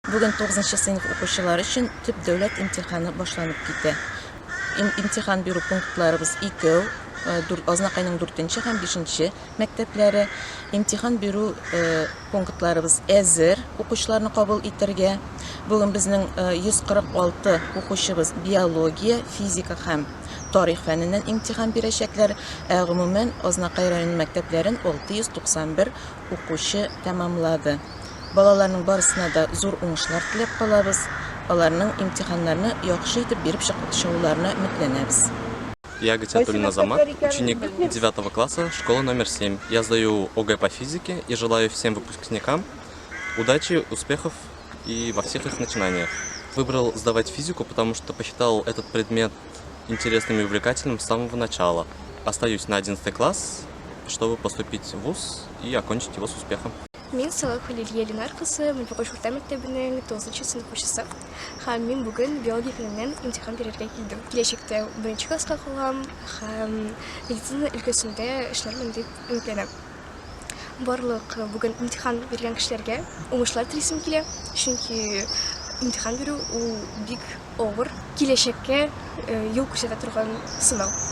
Бүген тугызынчы сыйныф укучылары өчен төп дәүләт имтиханы башланып китә. Имтихан бирү пунктларыбыз икәү, Азнакайның дүртенче һәм бишенче мәктәпләре. Имтихан бирү пунктларыбыз әзер укучыларны кабул итәргә. Бүген безнең 146 укучыбыз биология, физика һәм тарих фәненнән имтихан бирәчәкләр. Ә гомумән Азнакай районы мәктәпләрен 691 укучы тәмамлады. Балаларның барысына да зур уңышлар теләп калабыз. Аларның имтиханнарны яхшы итеп биреп чыгуларына өметләнәбез. Я Гатиатуллин Азамат, ученик 9 класса школы номер 7. Я сдаю ОГЭ по физике и желаю всем выпускникам удачи, успехов и во всех их начинаниях. Выбрал сдавать физику, потому что посчитал этот предмет интересным и увлекательным с самого начала. Остаюсь на 11 класс, чтобы поступить в ВУЗ и окончить его с успехом. Мин Салахова Лилия Ленар кызы, Мөнбегош урта мәктәбенең 9 сыйныф укучысы. Һәм мин бүген биология фәненнән имтихан бирергә килдем. Киләчәктә беренче класска калам һәм медицина өлкәсендә эшләрмен дип өметләнәм. Барлык бүген имтихан биргән кешеләргә уңышлар телисем килә, чөнки имтихан бирү ул бик авыр, киләчәккә юл күрсәтә торган сынау.